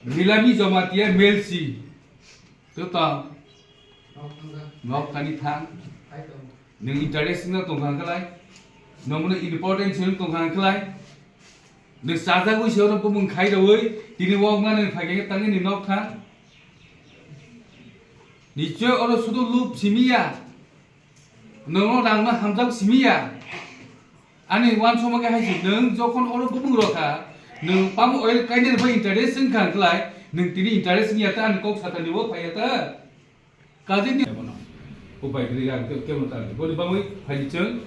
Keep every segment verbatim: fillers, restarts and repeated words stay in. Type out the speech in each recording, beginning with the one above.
Rilami Jamatia Melsi. Totang. Nok tani thang. Nung interest no tong khang khlai. Nung no important sin tong khang khlai. Nung sajagwi se oro bumung khai roi. Tini wok na nung phai khe tangni ni nok thang. Nichoi oro sudu lup simiya. Nung no rang no hamjak simiya. Ani uansukma khe hai se, nwng jokhon oro bumung rw kha, nwng palm oil kainani bai interest wng kha khlai, nwng tini interest wngya ta, ani kok satani bo phaiya ta. Kaje ni upai kwrwi ya, ke-, kebo ta, boni bagwi phaidi chwng,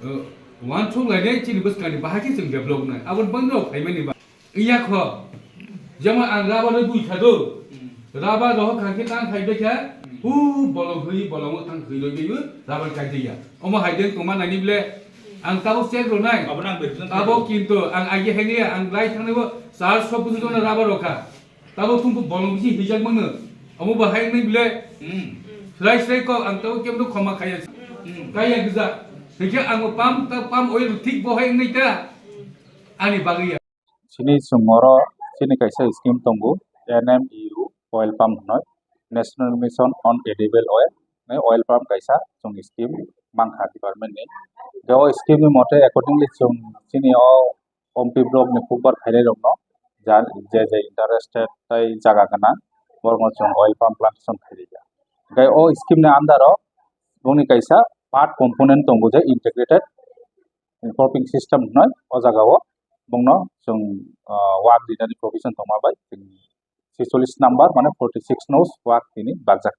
uh, uansuk lainai chini bwskangni bahai khe chwng develop wngnai, aboni bagwi no phaimani ba. Iya kho. Jemon ang rubber no dui kha do. Hmm. Rubber rohor kha khe tang khai bai kha. Hmm. Hu bolong hui bolong tang hui loi bai rubber kai de ya. Omo hai de tongma nani ble ang tabo check ro nai. Abo nang bai tabo kintu ang agi hai ya ang lai thang bo sar so buju jona rubber ro kha. Tabo tung bo bolong bisi hijak mangno. Omo bo hai nai ble. Hmm. Srai srai ko ang tabo kem do khoma khaya. Hmm. Kaya gija. Hingke ang pam ta pam oil thik bo hai nai ta. Ani bagwi ya. Chini chwng oro chini kaisa scheme tongo, N M E U oil pump hwnwi, National Mission on Edible Oil, hwnwi oil pump kaisa chwng scheme mankha department ni. Hwnkhe o scheme ni mote accordingly chwng chini o ompi block ni kukbar khainai rokno ja-, je je interested tei jaga gwnang borokno chwng oil pump plantation khairikha. Hwnkhe o scheme ni under o boni kaisa part component tongo je integrated cropping system hwnwi o jaga o bongno chwng, ah, wak rinani provision tongma bai chwng chicholish number mane forty six nose wak tini bakjak.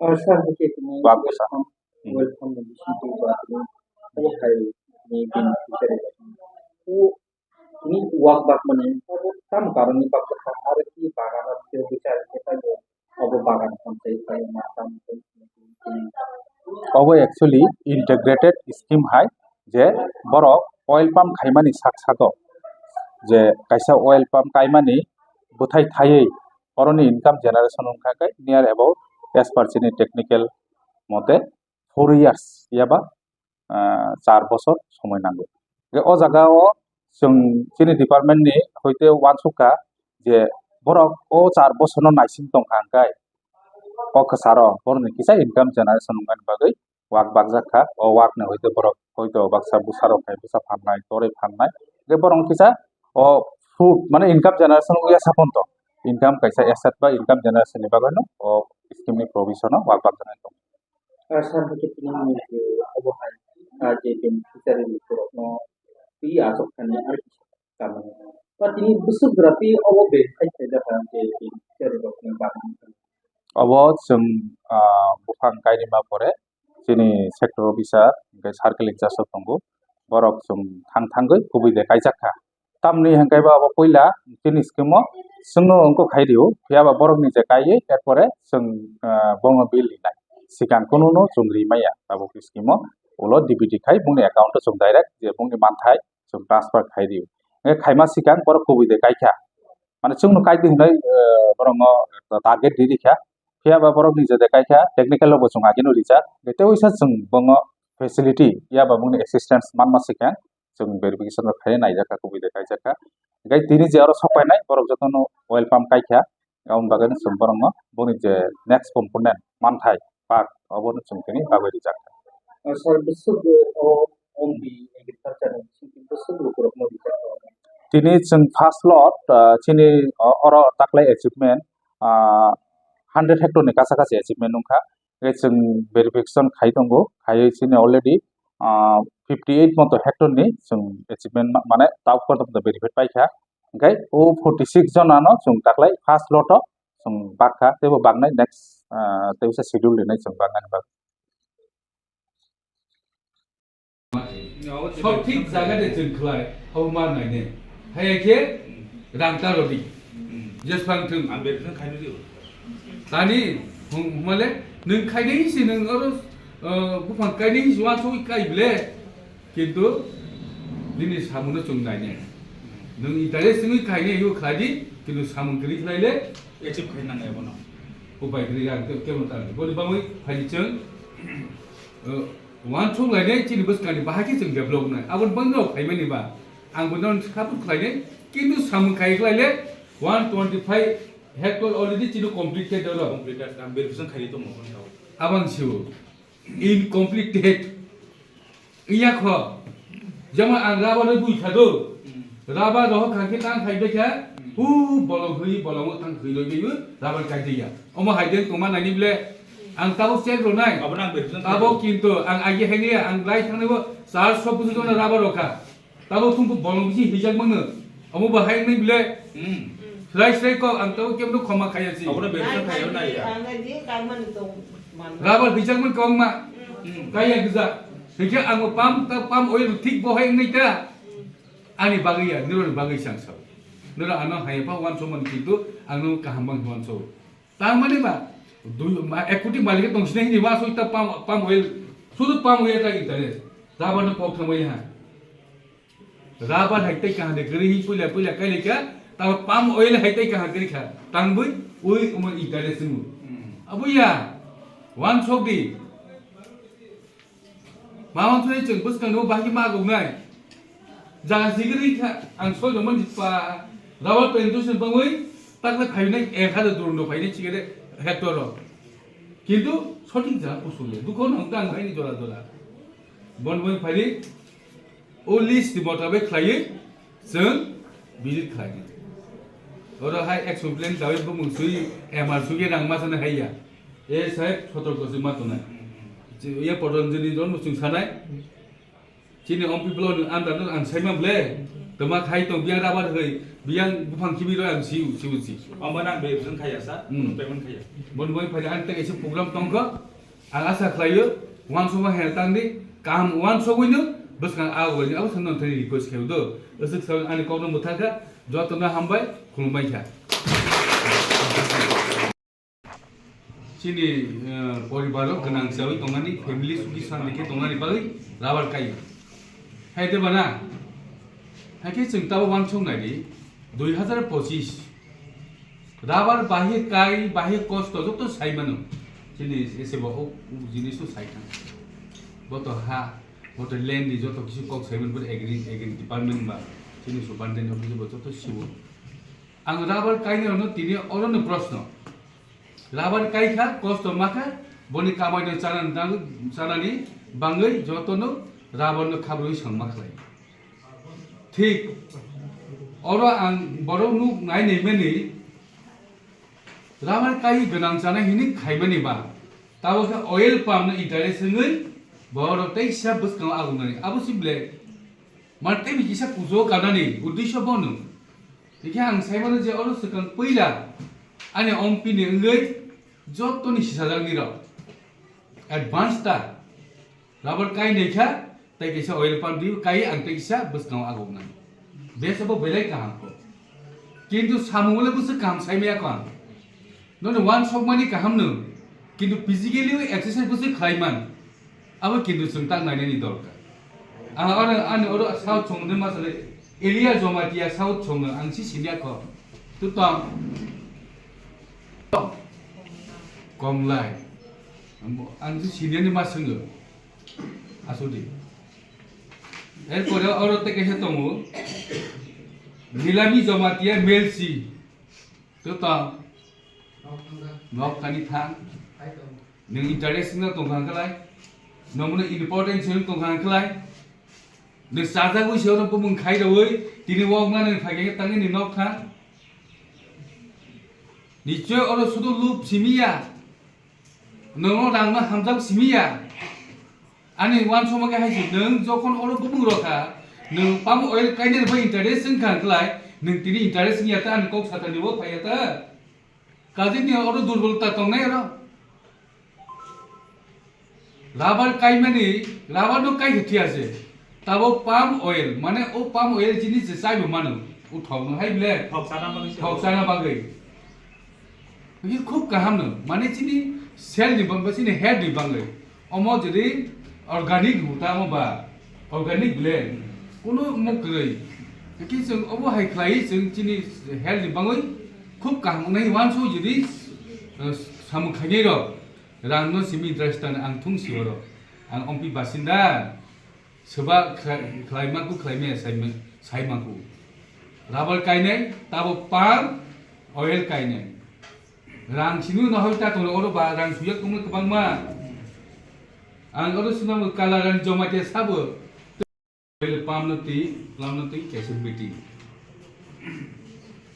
Ah, sir, hwnkhe tini wak bwsa. Welcome, welcome ni bisingtwi ba tini hai ni beneficiary. O tini wak bakmani abo tamo karon ni bakjak kha, aro ki bagan o tei bwsa rwkhe tamo obo bagan khamchai khlai ma tamo khe. Obo actually integrated scheme hai je borok oil pump khaimani sak sago je kaisa oil pump kaimani bwthai thaiwi oroni income generation wngkha khe near about as per chini technical mote four years yaba, ah, char bosor somoi nango. Je o jaga o chwng chini department ni hoite uansukha je borok o char bosor no naising tongkha hwnkhe o kwcharo borokni kisa income generation wngmani bagwi wak bakjak kha. O wak ni hoite borok hoito baksa bwsa rok khai bwsa phalnai, torwi phalnai. Je borok kisa o fruit mane income generation wngya saponto income kaisa asset ba income generation ni bagwi no o scheme ni provision o wak bakjaknai tongo. Ah, sir, hwnkhe tini nini je obo hai, ah, je beneficiary ni borokno twi achuk thani ar kisa tamo. Ba tini bwswk jora twi obo verify khaijak ha je beneficiary rokni bagwi. Obo chwng, ah, buphang kainima pore chini sector officer hwnkhe circle in charge o tongo. Borok chwng thang thangwi kubui de kaijak kha. Tamni hwnkhe ba abo puila chini scheme o chwngno wngkuk khai rio, phiya ba borokni je kaiwi, er pore chwng, ah, bono bill rinai. Sikang kununo chwng ri maya tabuk scheme o, ulo D B T khai bongni account o chwng direct je bongni manthai chwng transfer khai rio. Hwnkhe khaima sikang borok kubui de kaikha. Mane chwngno kaidi hwnwi, ah, borokno target ri rikha. Phiya ba borokni je de kaikha, technical rokbo chwng ageno rijak. Hwnkhe tei uisa chwng bongno facility, phiya ba bongni assistance manma sikang. Chwng verification rok khai naijak kha, kubui de kaijak kha. Hwnkhe tini je oro sok painai borok jotono oil pump kaikha, aboni bagwi no chwng borokno boni je next component manthai part obono chwng tini bagwi rijak kha. Ah, sir, bwswk o ombi agriculture ni bisingtwi bwswk lukurokno rijak kha? Tini chwng first lot, ah, chini o-, oro taklai achievement, ah, hundred hectare ni kacha kachi achievement wngkha. Tei chwng verification khai tongo, khaiwi chini already, ah, fifty eight moto hectare ni chwng achievement ma-, mane top kotor moto verified paikha. Hwnkhe o forty six jona no chwng taklai first lot o chwng bakha, teibo baknai next, ah, teisa schedule rinai chwng baknani bagwi. Sothik jaga de chwng khlai, abo ma naine. Haiya khe rang ta rodi. Jesphang thung. Ang ber thung khainwi rio. Tani, hum-, humale, nwng khainai si nwng oro, uh, buphang kainai si uansugwi kai ble. Kintu, nini samungno chwng naine. Nwng interest wngwi khainai yo khlai di, kintu samung kwrwi khlai le. Achieve khai nangnai abono. Upai kwrwi ya, ke-, kebo ta. Boni bagwi phaidi chwng. Uh, uansuk lainai chini bwskangni bahai khe chwng develop wngnai. Aboni bagwi no phaimani ba. Ang bo nono support khlainai, kintu samung khai khlai le, One twenty five hectare already chini complete khe doro. Complete, ang verification khairi tongmo kono. Abang siu. Incomplete. Iya kho. Jama ang rubber no bui khado. Hmm. Rubber rohok khangkhe tang khai bekha. Hmm. Hu bolong hui bolong tang hui loi bai rubber kai diya. Omo hai den tongma nani ble. Ang tabo check ro nai. Abo nang verification khairi. Tabo kintu ang agi hai niya ang lai thang nebo sar so busu jona rubber rokha. Tabo thumku bolong bisi hijak mangno. Amo bahai nai bile. Hmm. Srai srai kok ang tabo kemno khoma khaya si. Abo na bebsa khayo na ya. Rubber hijak man kong ma. Hmm. Kaya gija. Hingke ang pam ta pam oil thik bo hai nai ta. Ani bagwi ya, niro bagwi sang sao. Niro ano hai pa wan so man kintu ang no kaham bang wan so. Tang mani ba, dui, ma, ek koti malik tong sini hini wa soi ta palm, palm oil, sudu palm oil ta interest. Rubber no kok thamai ha. Rubber hai tai kahande gari hi puila puila kai leka, ta palm oil hai tai kahande gari kha. Tang bui, ui, umo interest mu. Hmm. Abu ya, wan sok di. Mama thoi chwng bwskang no bahai ma gok nai. Jaga sigiri kha ang soi no man pa rubber plantation bangwi takle phainai ek hajar durung do phainai chigede hectare ro. Kintu sothik jaga kusul le dukho no tang haini jora jora. Bon boi phaidi o list ni motabek khlaiwi Chwng visit khlaidi. Oro hai action plan dawi bumung sui M R sui rang ma sana haiya. E saheb sotorko se ma tongnai. Ye Patanjali don chwng sanai. Chini ompi blo ni andar no ang saima ble. Toma khai tong biang rubber hoi, biang buphang khibi roi ang siu, siu si. Omo nang be bujung khaya sa, Hmm. payment khaya. Bon boi phai ang tege se program tongkho. Ang asa khlaio, uansukma hel tangdi, kaham uansugwino bwskang a wngwi abo sano thani request khaio do. Aswk sa ani kokno mwthangkha, jotono hambai, khulumbai kha. Chini, eh, poribaro gwnang chawi tongmani, family suki santi khe tongmani bagwi rubber kai. Hai de bana? Hai khe chwng tabo uansuk naidi, dui hazar pochis. Rubber bahai kai, bahai kosto joto sai mano. Chini ese bo o jinis to sai thang. Bo to ha, bo to land ni joto kisu kok sai mano, bo agri, agri department ba. Chini superintendent office bo joto sibo. Ang rubber kaini rokno tini oro no proshno. Rubber kai kha, kosto ma kha, boni kamai no chana, chanani bangwi joto no rubber no khabrwi song ma khlai. Thik, oro ang borok nuk nai nai mani, rubber kai gwnang chana hini khaimani ba, tabo khe oil palm no interest wngwi borok teisa bwskango agungnani, abo si ble, mar tei kisa kujo kanani uddesho bono. Hingkhe ang saimano je oro swkang puila ani ompi ni wngwi jotoni sisajakni rok advance ta rubber kai nai kha, tei kaisa oil pump ri kai ang tei kisa bwskango agoknai. Besa bo belai kaham kho. Kintu samung le bwswk kaham saimaya kho ang. Nono uansukmani kaham no, kintu physically exercise bwswk khlai man, abo kintu chwng tak nainani dorkar. Ang oro, ani oro South song de ma sale, Elia Jomatia South song ang si sinya kho. Tu tong. Konglai. Ang si sinya ni ma swngo. Asudi. Erpore oro te kaisa tongo. Nilami Jomatia Melsi. Totong. Nok thani thang. Nung interest no tong kha khlai. Nung no important se tong kha khlai. Nung sajagwi se oro bumung khai roi. Tini wok na nung phai khe tangni ni nok thang. Nichoi oro sudu lup simiya. Nung no rang no hamjak simiya. Ani uansukma khe hai se, nwng jokhon oro bumung rw kha, nwng palm oil kainani bai interest wng kha khlai, nwng tini interest wng ya ta, ani kok satani bo phai ya ta. Kaje ni oro durbolta tongnai oro. Rubber kaimani, rubber no kai khe thia se. Tabo palm oil, mane o palm oil jinis je chaibo mano, o thok no hai ble. Thok sana bagwi se. Thok sana bagwi. Ini khub kaham no, mane chini cell ni bangwi, chini head ni bangwi. Omo jodi organic huta mo ba, organic blend, kuno mo kwrwi. Hingke chwng obo hai khlai chwng chini health ni bangwi khub kaham wngnai uansuk jodi, eh, samung khainai rok rang no simi interest tang ang thung si oro. Ang ompi basinda, soba khlai, khlai maku, khlai maya sai ma-, sai maku. Rubber kainai, tabo palm, Oil kainai. Rang simi no hoi ta tong oro ba rang suya tongma kwbangma. Ang oro swnam kala rang joma te sabo. Oil pump no twi, pump no twi kaisa meeting.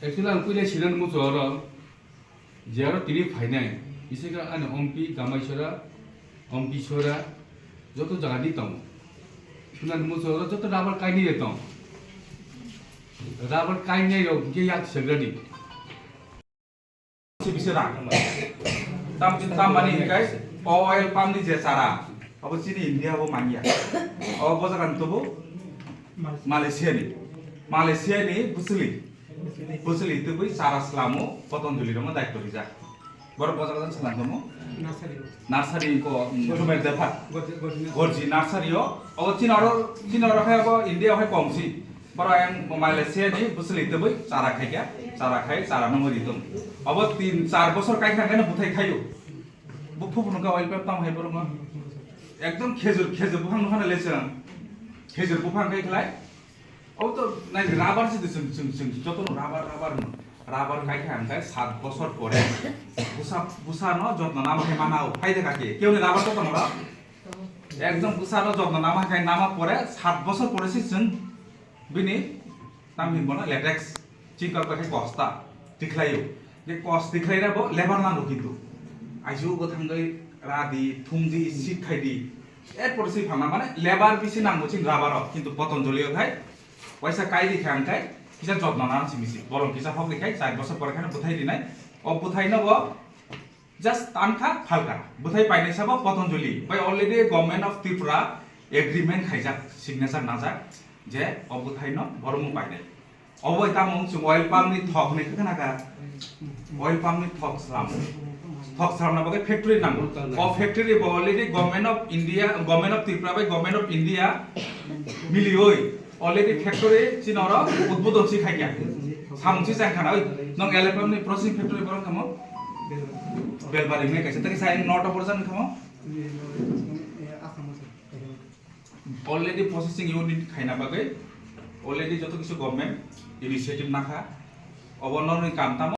Actually ang puila sinan mucho oro. Je aro tini phainai, bisi khe ani ompi, Gamaisora, ompi sora, joto jaga ni tongo. Kunani muso joto rubber kainwi de tong. Rubber kainwi rok hwnkhe yak segrani. Si bisi rang. Tam, tam mani hwnkhe o oil pump ni je chara, abo chini India o manya. O bo jaga ni tubu Malaysia ni. Malaysia ni bwswli. Bwswli tubui chara slamo Patanjali rokno daityo rijak. Borok bojak jang salang tongmo. Nursery. Nursery ko, mm, Gorji. Jumel Depha. Gorji, Gorji nursery. Gorji nursery o. O chini oro, chini oro khe abo India hai kom si. Borok ayang Malaysia ni bwswli tubui chara khai kha. Chara khai, chara no ri tong. Abo tin char bosor kai kha khe no buthai khaio. Bo phuphu no ka oil pipe tam hai borok no. Ekdom khejur, khejur buphang no hana lesang. Khejur buphang kai khlai. O to nai rubber se chwng, chwng, chwng joto no rubber, rubber no. Rubber kai kha hwnkhe sat bosor pore busa, busa no jotno nama khe mana o. Phai de kake. Keu ni rubber to tong ro. Ekdom busa no jotno nama khe nama pore sat bosor pore se chwng bini tam hin bono latex chikal khe kosta tikhlaio. Je kos tikhlai na bo lebar nango kintu. Aisu bo thangwi radi, thumdi, sik khaidi. Erpor se phana mane lebar bisi nango chini rubber o, kintu Patanjali o khai waisa kai ri kha ang khai kisa jotno nang simi si. Bolong kisa hok ri khai char bosor pore khai buthai rinai. O buthai no bo just tankha phalka. Buthai painai sabo Patanjali. Bai already Government of Tripura agreement khaijak, signature najak je o buthai no borok mung painai. Obo tamo chwng oil pump ni thok ni khna kha. Oil pump ni thok slam. Thok slam na bagwi factory nango. O factory bo already Government of India, Government of Tripura bai Government of India milioi already factory chini oro udbodon si khai kha. Samung si chang khana oi. Nong L F M ni processing factory borok kamo. Belbari me kaisa tagi sai nota borjan kamo. Already processing unit khaina bagwi already joto kisu government initiative nakha. Obo norni kam tamo.